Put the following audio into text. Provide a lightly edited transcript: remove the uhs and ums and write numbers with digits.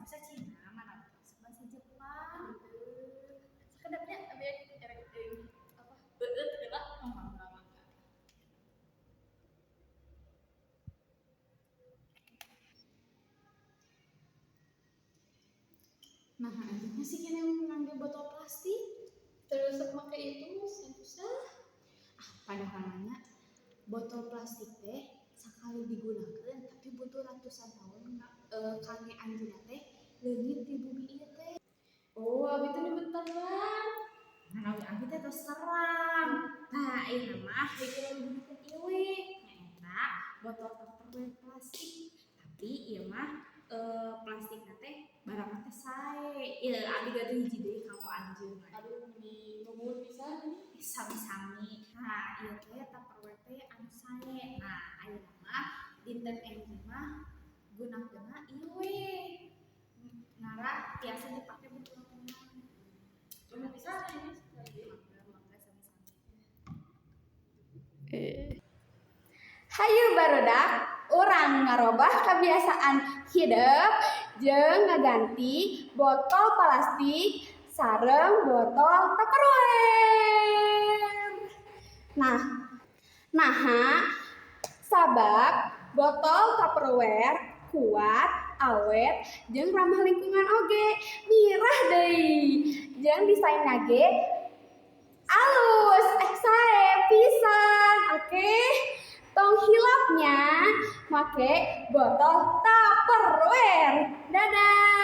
Bahasa Cina, mana resep bahasa Jepang. Sakedap nya abi erek apa? Beueut heula. Oh, mangga mangga. Nah, anjeun masih keneh ngangge botol plastik. Terus make itu susah. Ah, padahal mah botol plastik teh sakali digunakeun, tapi butuh ratusan tahun kangge anjeunna teh leungit di bumi ieu teh. Oh, abi teh nyebutan bang. Nah, abi teh tos terang. Tah, ayeuna mah hayu urang gunakeun ieu we. Nyaeta botol Tupperware plastik. Tapi ieu mah plastikna teh barangna teh sae. Ieu abi gaduh hiji deui kanggo anjeun. Aduh, meni nuhun pisan ini. Sami-sami. Nah, ieu teh Tupperware teh anu sae. Nah, ayeuna mah dinten enjing mah gunakeunna ieu we. Ngarah tiasa dipake berulang-ulang. Nuhun pisan ini sekali. Mangga mangga, sami-sami. Hayu barudak, urang ngarobah kebiasaan hidup jeung ngaganti botol plastik sareng botol Tupperware. Nah, naha sabab botol Tupperware kuat, awet, jeung ramah lingkungan oge, mirah deui. Jeung desainna ge alus, sae pisan, oke? Tong hilap nya make botol Tupperware. Dadah.